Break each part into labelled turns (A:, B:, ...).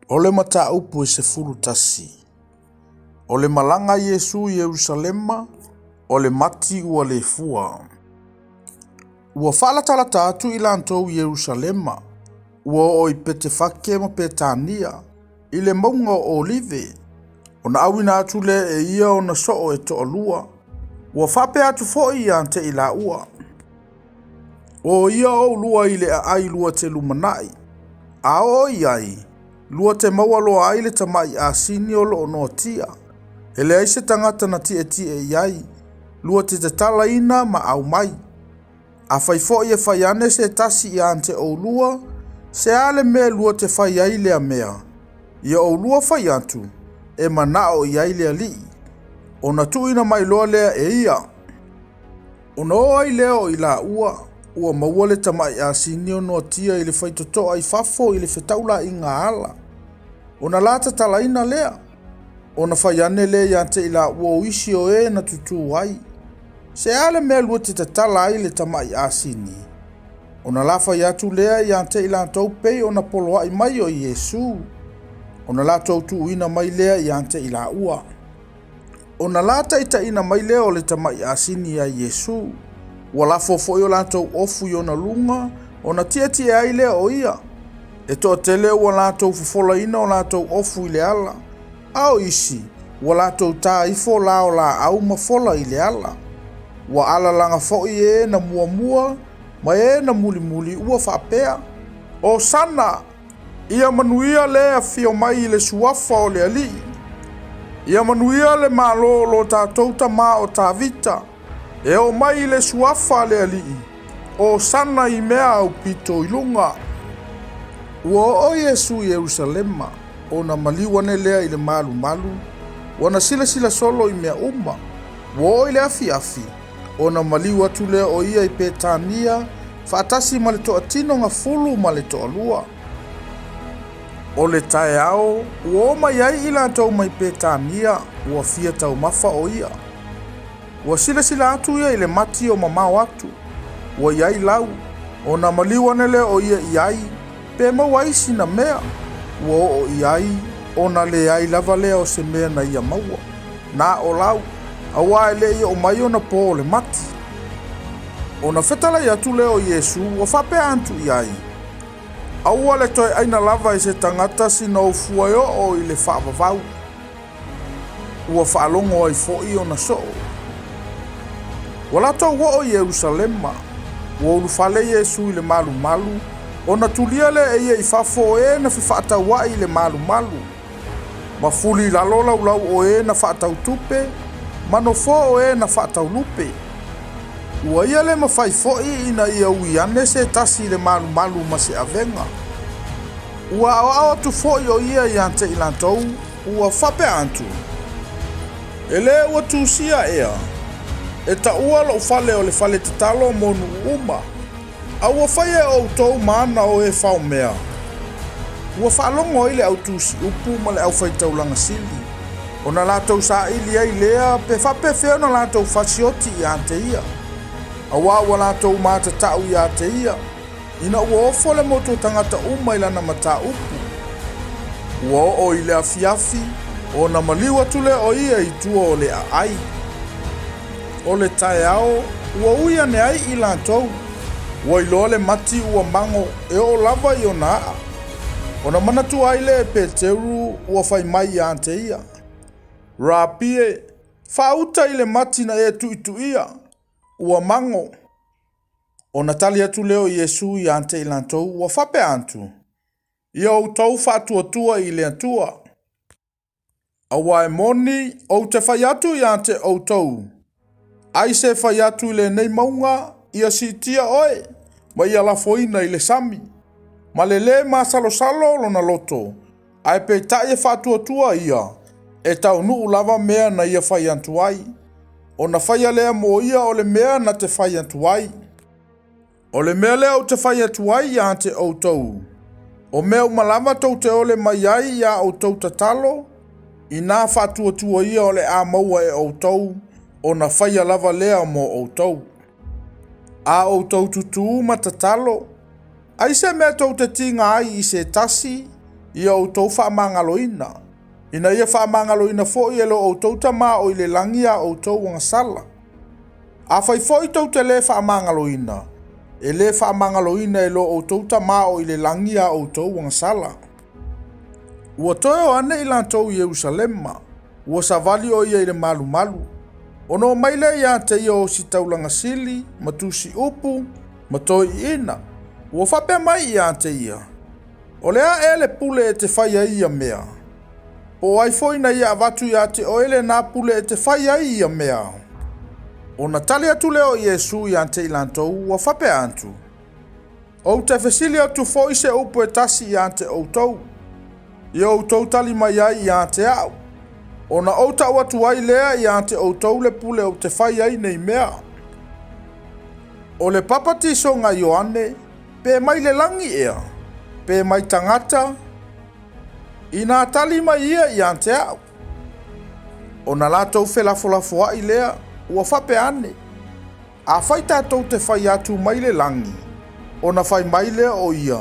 A: O le mataupu e 11. O le malaga a Iesu i Ierusalema, o le mati ua le fua. Ua faalatalata atu i latou i Ierusalema, ua oo i Petefake ma Petania, i le mauga o Olive, ona auina atu lea e ia ona soo e toalua, ua faapea atu foi ia te i laua, O ia oulua i le aai lua te lumanai, a oo i ai, lua te maua loa ai le tamai asini o lo o noatia, e leai se tagata na tietie i ai, lua te tatalaina ma aumai. Afai foi e fai ane se tasi ia te oulua, se a le mea lua te fai ai lea mea, ia oulua fai atu, e manao i ai le Alii, ona tuuina mai loa lea e ia. Ona oo ai lea o i laua, ua maua le tamai asini o noatia i le faitotoa i fafo i le fetaulaiga ala, ona la tatalaina lea, ona fai ane lea ia te i laua o isi o e na tutū ai, Se a le mea lua te tatala ai le tamai asini? Ona la fai atu lea ia te i latou pei ona poloai mai o Iesu, ona latou tuuina mai lea ia te i laua. Ona la taitaiina mai lea o le tamai asini ia Iesu, ua lafo foi o latou ofu i ona luga, ona tietie ai lea o ia. E toatele ua latou fofolaina o latou ofu i le ala, a o isi ua latou ta ifo la o laau ma fola i le ala. Ua alalaga foi e na muamua ma e na mulimuli ua faapea, Hosana! Ia manuia le afio mai i le suafa o le Alii. Ia manuia le Malo o lo tatou tama o Tavita, e oo mai i le suafa a le Alii, Hosana i mea aupito i luga. Ua oo Iesu i Ierusalema, ona maliu ane lea i le malumalu, ua na silasila solo i mea uma. Ua oo i le afiafi, ona maliu atu lea o ia i Petania, faatasi ma le toatino gafulu ma le toalua. O le taeao, ua oo mai ai i latou mai Petania, ua fia taumafa o ia. Ua silasila atu ia i le mati o mamao atu, ua i ai lau, ona maliu ane lea o ia i ai, pe maua ai sina mea, ua oo i ai, ona leai lava lea o se mea na ia maua, na o lau, auā e le i oo mai ona pō o le mati. Ona fetalai atu lea o Iesu, ua faapea atu i ai, Aua le toe aina lava e se tagata sina ou fua e oo i le faavavau. Ua faalogo ai foi ona soo. Ua latou oo i Ierusalema, ua ulufale Iesu i le malumalu, ona tulia lea e ia i fafo o e na fefaatauai i le malumalu, ma fuli i lalo laulau o e na faatau tupe, ma nofoa o e na faatau lupe. Ua ia le mafai foi ina ia ui ane se tasi i le malumalu ma se avega. Ua aoao atu foi o ia ia te i latou, ua faapea atu, E le ua tusia ea, e taua lou fale o le fale tatalo mo nuu uma, a ua faia e outou ma ana o e faomea. Ua faalogo ai le au tusiupu ma le aufaitaulaga sili, ona latou saili ai lea pe faapefea ona latou fasioti ia te ia, auā ua latou matatau ia te ia, ina ua ofo le motu o tagata uma i lana mataupu. Ua oo i le afiafi, ona maliu atu lea o ia i tua o le aai. O le taeao, ua ui ane ai i latou, ua iloa le mati ua mago e oo lava i ona aa. Ona manatua ai lea e Peteru ua fai mai ia te ia, Rapi e, faauta i le mati na e tuituia, ua mago. Ona tali atu lea o Iesu ia te i latou, ua faapea atu, Ia outou faatuatua i le Atua. Auā e moni, ou te fai atu ia te outou, ai se fai atu i lenei mauga, ia siitia oe, ma ia lafoina i le sami, ma le lē masalosalo lona loto, ae peitai e faatuatua ia, e taunuu lava mea na ia fai atu ai, ona faia lea mo ia o le mea na te fai atu ai. O le mea lea ou te fai atu ai ia te outou, o mea uma lava tou te ole mai ai iā outou tatalo, inā faatuatua ia o le a maua e outou, ona faia lava lea mo outou. A outou tutū ma tatalo, ai se mea tou te tiga ai i se tasi, Ia outou faamagaloina, ina ia faamagaloina foi e lo outou Tama o i le lagi a outou agasala. Afai foi tou te lē faamagaloina, e lē faamagaloina e lo outou Tama o i le lagi a outou agasala. Ua toe o ane i latou i Ierusalema, ua savali o ia i le malumalu. Ona o mai lea ia te ia o ositaulaga sili, ma tusi upu, ma toeaiina. Ua faapea mai ia te ia, O le a ea le pule e te fai ai ia mea? Po o ai foi na ia avatu ia te oe lena pule e te fai ai ia mea? Ona tali atu lea o Iesu ia te i latou, ua faapea atu, Ou te fesili atu foi se upu e tasi ia te outou, ia outou tali mai ai ia te au, ona ou tau atu ai lea ia te outou le pule ou te fai ai nei mea. O le papatisoga a Ioane, pe mai le lagi ea, pe mai tagata, inā tali mai ia ia te au. Ona latou felafolafoai lea, ua faapea ane, Afai tatou te fai atu mai le lagi, ona fai mai lea o ia,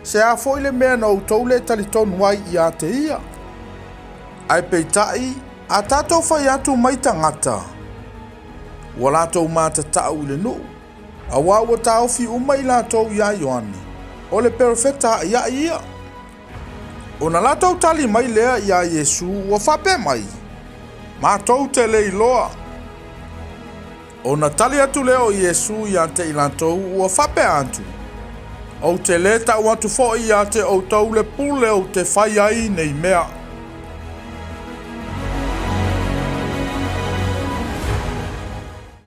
A: Se a foi le mea na outou le talitonu ai ia te ia? Ae peitai, a tatou fai atu mai tagata, ua latou matatau i le nuu, auā ua taofi uma i latou iā Ioane, o le perofeta aʻiaʻi ia. Ona latou tali mai lea iā Iesu ua faapea mai, Matou te le iloa. Ona tali atu lea o Iesu ia te i latou ua faapea atu, Ou te le tau atu foi ia te outou le pule ou te fai ai nei mea.